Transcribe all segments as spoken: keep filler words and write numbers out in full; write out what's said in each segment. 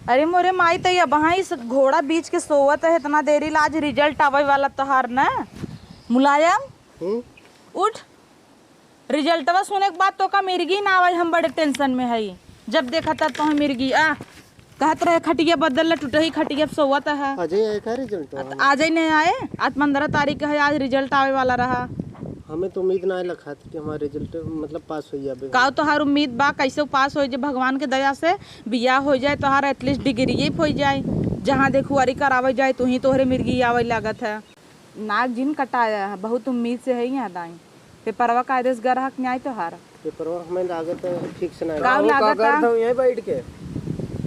अरे मोरे माई, त अबहीं से घोड़ा बीच के सोवत है, इतना देरी ला आज result आवे वाला तोहार न। मुलायम, हम्म? उठ, resultवा सुने के बाद तोका मिर्गी ना आवे, हम बड़े tension में हई। जब देखा तब तोहे मिर्गी आ, कहत रहे खटिया बदल ले, टूटही खटिया पे सोवत है। अजय आए का result? आ, त अजय नहीं आए, आज पन्द्रह तारीख है, आज result आवे वाला रहा। हमें तो उम्मीद ना लखा कि हमार result मतलब पास होइ जाबे। काउ तोहार उम्मीद बा, कैसे पास होइ जाए? भगवान के दया से बियाह होइ जाए तोहार, at least डिग्री होइ जाए, जहाँ देखुआरी करावे जाए, तू ही तोहरे मिर्गी आवे लागत है। नाक जिन कटाया है, बहुत उम्मीद से है यहाँ दाई। पेपरवा कायदे से गरहक न्याय तोहार। पेपरवा हमें लागत है ठीक से ना। का काउ लागत है? करत हूँ यहीं बैठ के।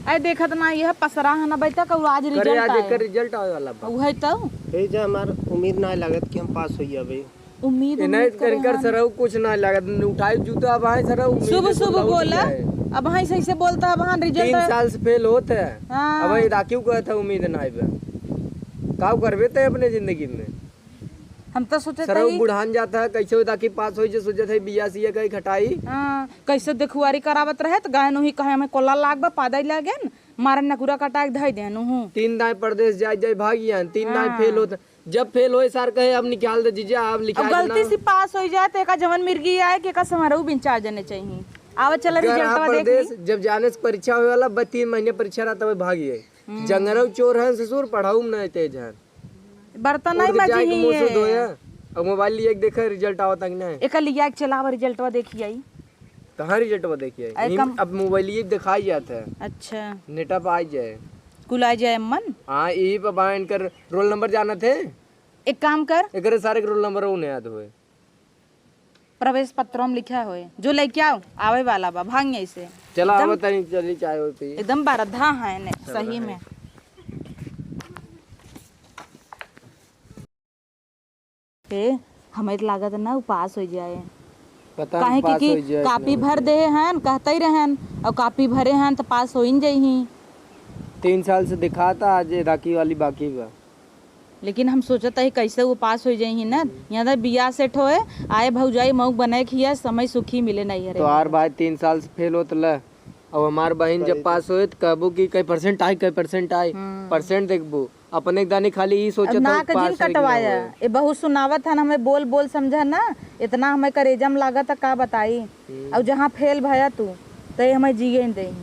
अरे देखत ना, यह पसरा है ना बैठा, कउ आज करे result आज आए। एकर result आवे वाला बा। उहे तो। हे जा, हमार उम्मीद ना लागत कि हम पास होइ जाबे। उम्मीद, ए, नहीं उम्मीद करे कर, कर हैं। सरऊ कुछ ना लागत। उठाई जूता, अब हाँ सरऊ, उम्मीद शुभ, तो शुभ लौट बोला। गया है। अब हाँ सही से बोलता, अब हाँ result तीन आए। साल से फेल होत है। हाँ। अब ये राखी कहत है उम्मीद ना आइबे। काउ करबे ते अपने जिंदगी में? हम तो सोचत सरऊ हई बुढ़ान जात है, कैसे होता कि पास होइ जे, सोचत है बिया सिया कहीं खटाई। हाँ, कैसे देखुआरी करावत रहे त गायन उही कहे हमें कोला लाग बा, पादई लागेन, मारन नकुरा कटाए के धई देन उहू। तीन दाएं परदेस जाए जाए भागियन, तीन दाएं हाँ। फेल होत। जब फेल होए सार कहे, "अब निकाल दे जीजा, अब अब लिखा गलती देना।" से पास होइ जाए त एका जवन मिर्गी आए कि एका समरऊ बिन चार जने चाहिए। आवा चला गरहा रिजल्टवा देख परदेस, ली। जब जाने से परीक्षा होए वाला बा, तीन महीने परीक्षा रहता, वही भागिए। हम्म। जंगरऊ चोर हैं ससुर, पढ़ाऊ में नहीं तेज हैं। बर्तन नहीं उठ के जाए के मजिही मुंह से है। धोया, अब मोबाइल लिए के देखा रिजल्ट आवत है कि नहीं। एका लिया के चलावा रिजल्टवा देखी आई। कहाँ रिजल्टवा देखी आई? अरे यही कम- अब मोबाइल ये दिखाई जात है। अच्छा। नेटा पे आ जाए। कुल आ जाए अम्मन? हाँ, यही पे बा इनकर रोल नंबर जानत है। एक काम कर। एकरे सारे के रोल नंबर उन्हें याद होए। प्रवेश पत्रों में लिखा होए। जो लेके आओ, आवे वाला बा, भाग यहीं से। चला, एकदम, आवे तनी, चली चाय ओय पी। एकदम बरधा है ने, चल सही रहे। में। ए, हमें तो लागत ना, उ पास हो जाए। पता काहे नहीं पास कि, हो जाए कि कि कापी नहीं भर होते। दे हन, कहते ही रहन, और कापी भरे हन तो पास हो ही नहीं जाई। तीन साल से दिखाता, आज राखी वाली बाकी बा। लेकिन हम सोचत हई कैसे वो पास हो जाई ना, यहाँ तक बियाह सेट होए, आए भौजाई मऊ बने खिया, समय सुखी मिले नहीं है रे। तो आर भाई तीन साल से फेल होत ल, अब हमार बहिन जब पास होए त कहबो कि कई परसेंट आई, कई परसेंट आई, हम्म। परसेंट देखबो, अपने एक दानी खाली ई अब सोचत हऊ नाक पास जिन होई कि ना कटवाया। होए। ए बहुत सुनावत हन, हमें बोल बोल समझा ना, इतना हमें करेजा में लागत है, का बताई। हम्म। और जहाँ फेल भया तू, तो ये हमें जिए नहीं देही।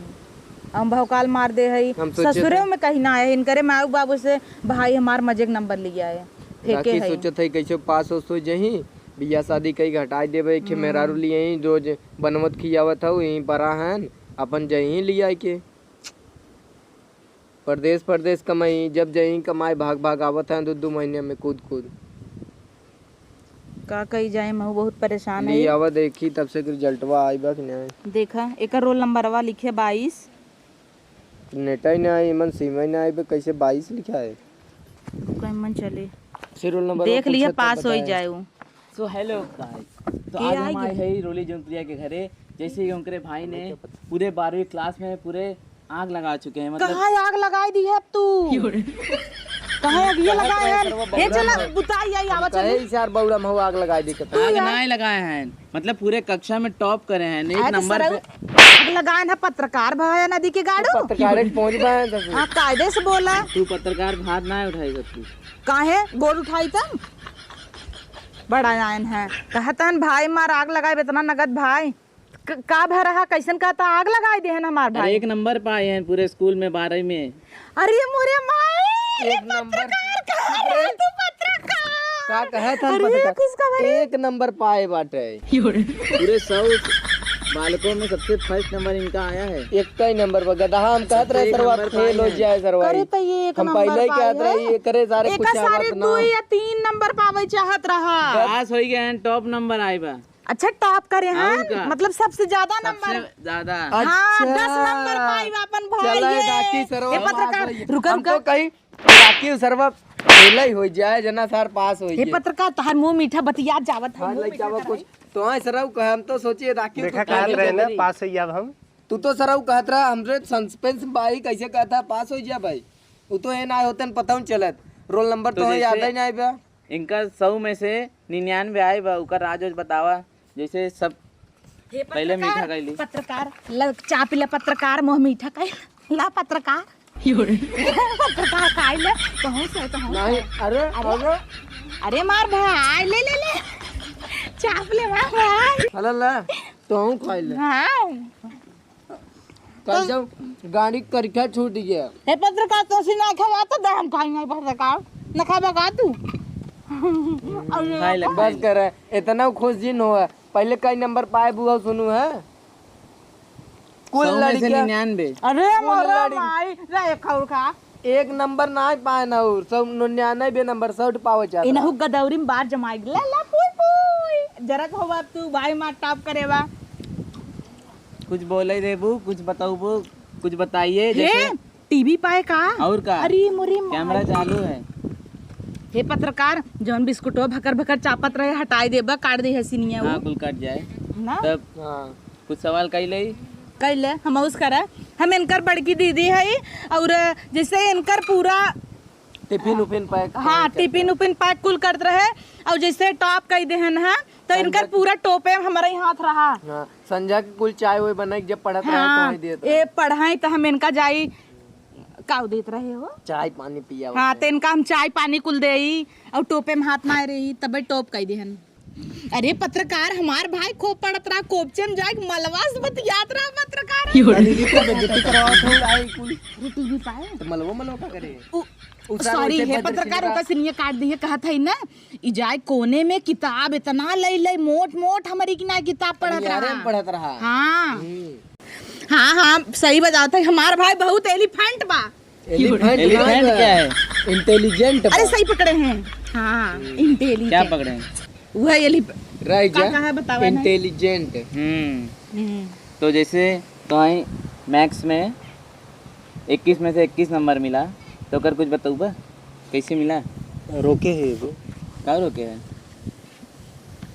हम भौकाल मार दे हई। हम सोचे ससुरे थे। में कहीं ना आए, इनकरे माऊ बाबू से भाई हमार मजे के नंबर लिया है, फेंके बाकी है। सोचत है कैसे पास हो, सो जही, बियाह शादी कई घटाई देबे, एक ठे हम्म। मेहरारू लिए ही, रोज बनवत खियावत हऊ, यहीं परा हन, अपन जही लिया के। परदेस, परदेस कमाई, जब जहीं कमाए, भाग, भाग आवत हैं दू, दू महीने में कूद, कूद। का कही जाए, महू बहुत परेशान है। लियावा देखी, तब से रिजल्टवा आई बा कि नहीं? देखा, एकर रोल नंबरवा लिखे बाईस। नेटा ही ना आई, एमन सीमा ही ना आई बे, कैसे बाईस लिखा है? रुका, एमन चले। फिर रोल नंबर देख लिया, पूछे तब पास हो ही बताए। जाए वो। So, hello guys, तो के आज हम आए हैं रोली जौनपुरिया के घरे। जैसे कि उनके भाई ने पूरे बारहवीं क्लास में पूरे आग लगा चुके हैं, मतलब कहाँ आग लगाई दी है अब तू? कहाँ आग ये लगाए हैं? ये चला बुताई आई, आवा चली। कहे यार बौड़ा महू आग लगाई दी के। आग नहीं लगाए हैं, मतलब पूरे कक्षा में टॉप करे हैं, एक अरे तो नंबर सरऊ, पे। आग लगाए हैं पत्रकार भाई नदी के गाड़ू। पत्रकार एक पहुंच पाए हैं ससुर। हाँ, कायदे से बोला। तू पत्रकार भात ना उठाई सकती। काहे? गोड़ उठाई तब? बड़ा आयन है। कहतन भाई मार आग लगाए, इतना नगद भाई। क-, का भा रहा, कैसन कहता, आग लगाई देहन हमार अरे भाई। एक नंबर पाए हैं पूरे स्कूल में बारहवीं में। अरे मोरे माई, एक नंबर। पत्रकार कहा रे तू, पत्रकार। का कहत हन अरे पत्रकार? किसका भाई? एक नंबर पाए बाटे। पूरे सौ बालकों में सबसे फर्स्ट नंबर इनका आया है। एक ही नंबर पर गधा, हम कहत रहे एक सरवा नंबर फेल हो पाए हैं। जाए सरवा। करे तो ये एक हम नंबर पहले ही पाए कहत रहे, हैं। ये करे सारे एका कुछ सारे आवत ना। दो या तीन नंबर पावे चाहत रहा। पास हो गए हैं, टॉप नंबर आए बा। अच्छा, टॉप करे हैं, और का? मतलब सबसे ज्यादा सबसे नंबर। ज्यादा। हाँ, अच्छा। दस नंबर पाई बा अपन भाई चला, ये। राखी सरवा ये पत्रकार, पास होई। रुका, हमको रुका। कहीं राखी सरवा फेल ही हो जाए, जना सर पास हो ये जाए। पत्रकार, तहार मुंह मीठा बतिया जावत है, हाँ, मुंह लइका मीठा बा कर कुछ। रही। तो हाँ, सरवा कहे, हम तो सोचिए राखी देखा, को कहत रहे ना, करी। पास हो जाब हम। तू तो सरवा कहत रहा, हमरे सस्पेंस भाई कैसे कहता पास हो जाए भाई। वो तो ये ना होतन पता नहीं चलत। रोल नंबर तो तो याद जैसे ही नहीं बा। इनका सौ में से निन्यानवे आए बा, ओकर राज वाज बतावा, जैसे सब हे पहले पत्रकार, मीठा कइली। पत्रकार, ल-, चाय पी ला पत्रकार, मुँह मीठा कइल, ला पत्रकार। पत्रकार खाई ले, कहूँ से, कहूँ से। नहीं, अरे, अरे। अरे। अरे मार भाई, ले, ले, ले। चाप ले मार भाई। हला ला, तोहूँ खाई ले। हाँ। कल जब गाड़ी करिखा छूट गया। हे पत्रकार, तो सी ना खावा तो दे हम खाई नहीं पत्रकार। ना खावा का तू? अरे खाई ले, बस खाई ले। करे, इतना खुश जिन हुआ। पहले कई नंबर पाए बुआ सुनू है? कुल सौ में से लड़कियां निन्यानवे। अरे कुल मोरा लड़ी- माई, ला एक और खा। एक नंबर ना पाए ना और, सब निन्यानवे नंबर शर्ट पावे चाहता। इनहु गदौरी में बार जमाई। ला, ला, पुई, पुई। जरा को बाप तू भाई मार टॉप करे बा। कुछ बोले देबू, कुछ बताऊबू, कुछ बताइए, हे, जैसे टीवी पाए का? और का? अरे मोरे कैमरा माई। चालू है। हे पत्रकार, जौन बिस्कुटवा भकर भकर चापत रहे, हटाई देबा, काट दे है सिनिया हाँ, उ। कुल कट जाए। ना? तब हाँ। कुछ सवाल कई ले? कई ले, हम उस करा। हम इनकर बड़की दीदी है और जैसे इनकर पूरा टिफिन उफिन पैक हाँ, करके। टिफिन उफिन पैक कुल करत रहे और जैसे टॉप कई देहन है, तो इनकर संजय पूरा टोपे हमारे ही हाथ रहा। हाँ, संजय के कुल चाय वाय बनाई के जब पढ़त रहे हाँ, तो वही देत ए रहे। पढ़ाई तो हम इनका जाई काऊ देत रहे हो? चाय पानी पिया हाँ, होते। तो इनका हम चाय पानी कुल देई और टोपे में हाथ मारे रही, तबे टॉप कई देहन। अरे पत्रकार, हमार भाई खूब पढ़त रहा, कोपचे में जाए मलवा से बतियात रहा पत्रकार। अरे, ये तो बेइज्जती करावत हो, आई कुल। अरे टीवी पाए। तो मलवा मलवा का करे? उ, उ सारा सॉरी, उसे हे बदर पत्रकार, सिंह ओका सिनिया काट दिए, कहत है ना, ई जाए कोने में किताब इतना लई लई, मोट मोट हमरी की ना किताब पढ़त अरे, रहा। आराम पढ़त रहा। हाँ। हम्म। हाँ, हाँ, सही बजावत है, हमार भाई बहुत एलिफेंट बा। एलिफेंट एलिफेंट ना, क्या है? इंटेलिजेंट अरे बा। सही पकड़े हैं। हाँ, हम्म। इंटेलिजेंट। क्या पकड़े हैं? वह एलिफ-, रह का जा, कहा बतावा ना? इंटेलिजेंट। हम्म। हम्म। तो जैसे तो आई मैथ्स में इक्कीस में से इक्कीस नंबर मिला, तो ओकर कुछ बतउबा? कैसे मिला? रोके है एगो। का रोके है?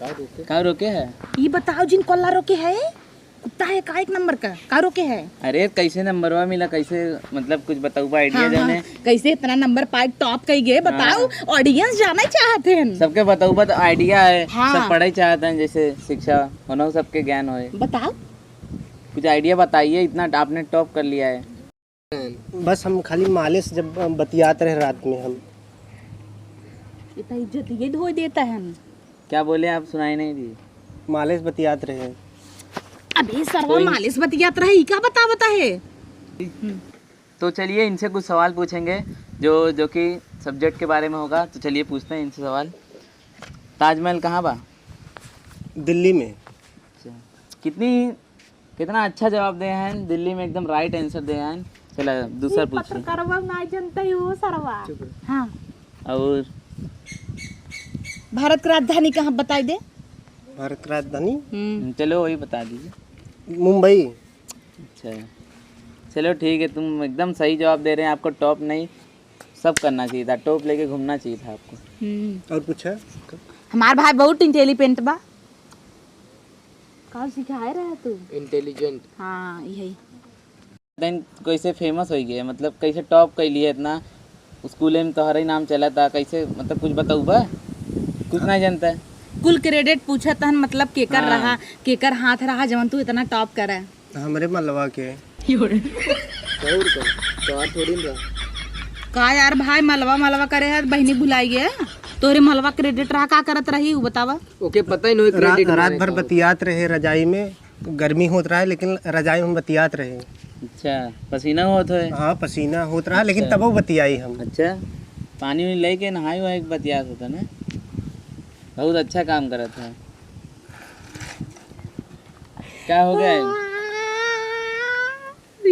का रोके? का रोके है? ई बताओ जिन कोल्ला रोके है? कुत्ता है का एक नंबर का? का रोके है? अरे कैसे नंबरवा मिला, कैसे, मतलब कुछ बतउबा आइडिया हाँ, जाने? हाँ। कैसे इतना नंबर पाए टॉप कई गए बताओ, हाँ। ऑडियंस जाना चाहत हैं। सबके बतउबा तो आइडिया है, हाँ। सब पढ़े चाहत हैं जैसे शिक्षा होना सबके ज्ञान होए। बताओ। कुछ आइडिया बताइए, इतना आपने टॉप कर लिया है। बस हम खाली माले से जब बतियात रहे रात में हम। इतना इज्जत ये धोए देता है। क्या बोले आप, सुनाई नहीं दी। माले से बतियात रहे। अबे सरवा कोई माले से बतियात रहे, ई का बतावता है? तो चलिए इनसे कुछ सवाल पूछेंगे जो, जो कि सब्जेक्ट के बारे में होगा। तो चलिए पूछते हैं इनसे सवाल। ताजमहल कहाँ बा? दिल्ली में। अच्छा, कितनी कितना अच्छा जवाब दे हैं, दिल्ली में एकदम राइट आंसर दे हैं। चला, दूसरा ये पूछिए। पत्रकारवा ना जनता ही वो सरवा। चुप रह। हाँ। और भारत की राजधानी कहाँ बताई दे? भारत की राजधानी? हम्म। चलो, वही बता दीजिए। मुंबई। अच्छा, चलो ठीक है, तुम एकदम सही जवाब दे रहे हैं, आपको टॉप नहीं, सब करना चाहिए था, टॉप लेके घूमना चाहिए था आपको। हम्म। और पूछा? हमार भाई बहुत इंटेलिजेंट बा। का सिखाए रहा तू? इंटेलिजेंट। हाँ, यही। देन कैसे फेमस हो गए, मतलब कैसे टॉप कैली है इतना, स्कूल में तोहरे ही नाम चला था, कैसे, मतलब कुछ बताउबा? कुछ नहीं जानता है। कुल क्रेडिट पूछत हन, मतलब केकर हाँ। रहा, केकर हाथ रहा जवन तू इतना टॉप करे। हमरे मलवा के। और का? तो आज थोड़ी ना रहा। का यार भाई, मलवा मलवा करे है, बहिनी भुलाई गए। तोहरे मलवा क्रेडिट रहा, का करत रही उ बतावा? ओके, पता ही नहीं रा-, क्रेडिट रात माने भर का होता। बतियात रहे रजाई में, गर्मी होत रहा है लेकिन रजाई में बतियात रहे। अच्छा, पसीना होत है? हाँ, पसीना होत रहा लेकिन अच्छा। तबो बतियाई हम। अच्छा, पानी उनी लेके नहाई हुआ एक बतियात होता ना। बहुत अच्छा काम करत है। क्या हो गया है?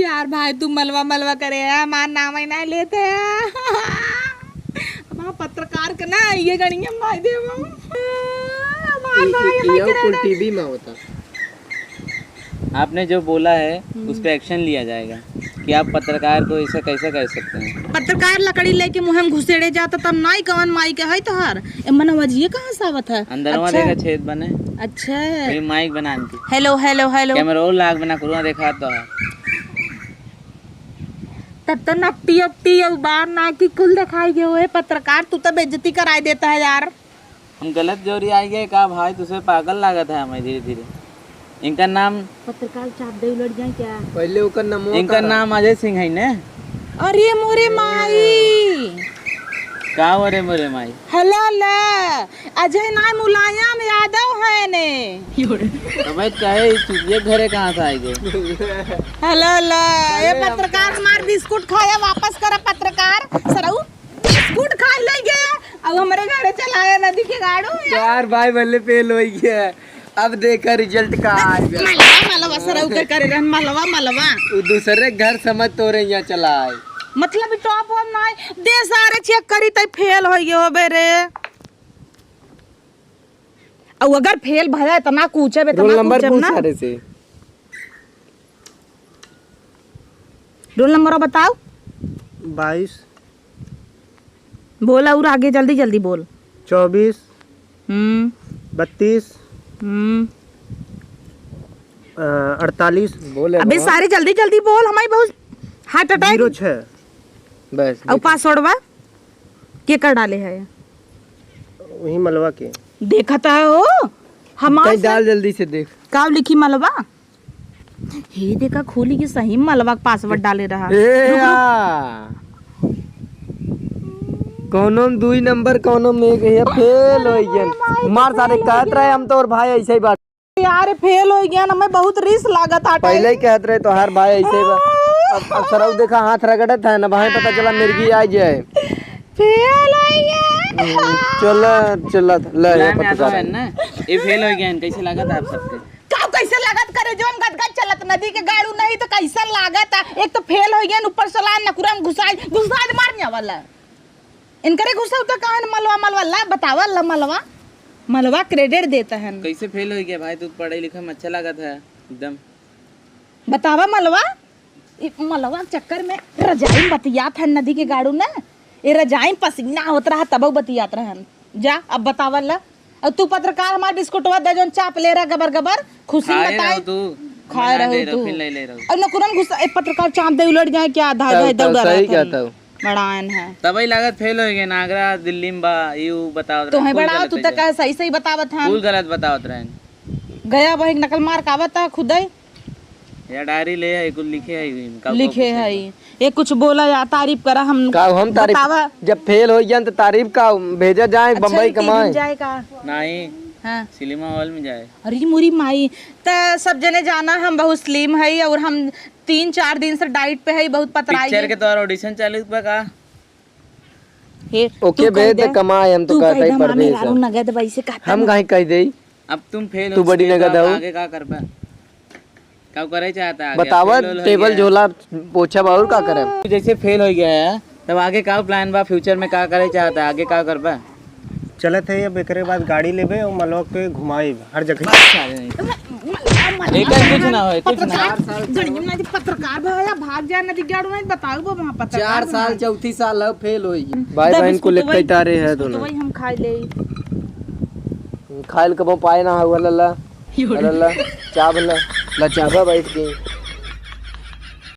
यार भाई, तू मलवा मलवा करे है, हमार नाम ही ना लेते हैं। हमार पत्रकार के ना, ये गणिया मार दे वो। हमार ई, नाम ई, ही ना ई करे कुल ना। टीवी में होता। आपने जो बोला है, हम्म। उस पे एक्शन लिया जाएगा कि आप पत्रकार को ऐसा कैसे कर सकते हैं। पत्रकार लकड़ी लेके मुँह में घुसेड़े जाता, तब नाई कवन माई के है तोहार? ए मनवा जी, ये कहाँ से आवत है? अंदरवा अच्छा। देखा छेद बने। अच्छा। ये माइक बना इनकी। हेलो, हेलो, हेलो। कैमरा और लाग बना कुरुआ देखा तो है। तब तो नकटी उकटी और बार ना की कुल दिखाई गए हुए पत्रकार, तू तो बेइज्जती कराई देता है यार। हम गलत जोरी आई गए का भाई? तुझे पागल लागत है हमें धीरे धीरे। इनका नाम पत्रकार चाप दे लड़ जाए क्या? पहले ओकर नाम इनका नाम अजय सिंह है ने? अरे मोरे माई। का हो रे मोरे माई? हेलो ले, अजय नाय, मुलायम यादव है ने। तो भाई कहे तू ये घरे कहाँ से आए गए? हेलो ले, ये अरे हम पत्रकार हमार बिस्कुट खाया, वापस कर पत्रकार। सरऊ बिस्कुट खाई ले गए, अब हमरे घरे चलाए नदी के गाड़ू। चार भाई भले फेल हो गया। अब देखा रिजल्ट का आएगा। मलवा, मलवा, सरऊ के करे रहन, मलवा, मलवा। उ दूसरे घर समझ तोरे यहाँ चला आए। मतलब ई टॉप वन ना आए, दे सारे चेक करी तई फेल होई गयो बे रे। अउ अगर फेल भया इतना कूचे बे, रोल इतना नंबर कूचे पूछ ना। सारे से। रोल नंबर बताओ। बाईस। बोल और आगे जल्दी जल्दी बोल। चौबीस। हम्म। बत्तीस। हम्म। अ, अड़तालीस। बोले अबे बाबा। सारे जल्दी जल्दी बोल, हमारी बहुत हार्ट अटैक। जीरो छः। बस, और देखो। पासवर्डवा के कर डाले है? वही मलवा के। देखता हो हमार तै से डाल जल्दी से देख। का लिखी मलवा? हे देखा, खोली के सही मलवा के पासवर्ड डाले रहा। ए, रुक, रुक। आ। कौनो में दुई नंबर, कौनो में एक, ये फेल हो गया। मार सारे, कहत रहे हम तो और भाई ऐसे ही बात। यार, फेल हो गया ना, मैं बहुत रिस लागत आटे। पहले ही कहत रहे तोहार भाई ऐसे ही बा। अब, अब सरऊ देखा हाथ रगड़त है ना, भाई पता चला मिर्गी आ जाए। फेल हो गया। हम्म, चल, चल, ले, ये मुलायम यादव पत्रकार है ना, ये फेल हो गया, कैसे लागत है आप सबके? का कैसे लागत करे, जौन गदगद चलत नदी के गाड़ू नहीं तो कैसन लागत आ? एक तो फेल हो गया, ऊपर से ला नकुरा में घुसाई, घुसाई मारने वाला। इनकरे घुसौता काहे न मलवा, मलवा ला, बतावा ला मलवा, मलवा क्रेडिट देता है। कैसे फेल हो गया भाई, तू पढ़े लिखे में अच्छा लागत है एकदम। बतावा मलवा, ई मलवा के चक्कर में रजाई में बतियात है नदी के गाड़ू ना, ए रजाई में पसीना होत रहा तब बतियात रहन। जा अब बतावा ला, अब तू पत्रकार हमार बिस्कुटवा दे जौन चाप ले रहा गबर गबर, खुशी में खाए बताई। रहू तू, खाए मना रहू ले रहू, तू। फिर ले ले रहू। अब नकुरन गुस्सा, ए पत्रकार चाप दे उलट जाए क्या, धाय तब, धाय तब दौड़ा सही रहत हन। कहत हूँ। बड़ायन है। तबही लागत फेल हो गए, नागरा दिल्ली में बा, यू बतावत तो रहे, हैं कुल बड़ा, गलत तू है तक जा। कहे सही सही बतावत हन। कुल गलत बतावत रहे। गया वही नकल मार का आवत है खुदई। या डायरी ले है, कुल लिखे है, इनका लिखे कुछ है। ये कुछ बोला या तारीफ करा, हम का हम तारीफ? बतावा। जब फेल हो गया तो तारीफ का भेजा जाए अच्छा, बम्बई ये टीवी में कमाए? जाए का? नहीं। हाँ। सिनेमा हॉल में जाए। अरे मोरी माई, त सब जने जाना हम बहुत स्लिम है और हम तीन चार दिन से डाइट पे है, बहुत पतराई पिक्चर है। के तोहर ऑडिशन चालू बा का? हे, ओके, तू कह भेज दे, दे। कमाए, हम तो तू कहते कह ही दे, हमार परदेस मेहरारू है। नगद बा, इसे कहता हम ना। काहे कह दे? अब तुम फेल तू हो बड़ी चुके, तो नगद अब हो। आगे का करबा? का करे चाहता है आगे? बतावा, फेल हो टेबल गया। झोला पोछा बा, और का करे? तू जैसे फेल हो गया है, तब आगे का प्लान बा? फ्यूचर में का करे चाहता है? आगे का करबा? चलत है, अब एकरे बाद गाड़ी लेबे और मलवा के घुमाइब हर जगह। बस सारे नहीं। एकर कुछ ना होए, कुछ ना। पत्रकार, गणिया में जे पत्रकार भैया भाग जाए ना, दिग्गाड़ू में बताऊ बा वहाँ पत्रकार चार बना। साल, चौथी साल है, फेल होई। भाई दे बहन को बिस्कुट लेके वही, तारे है बिस्कुट दोनों। वही हम खाई ले। खाइल कबो पाए ना हुआ, लल्ला। लल्ला, चाभ ला। ला चाभा बैठ के।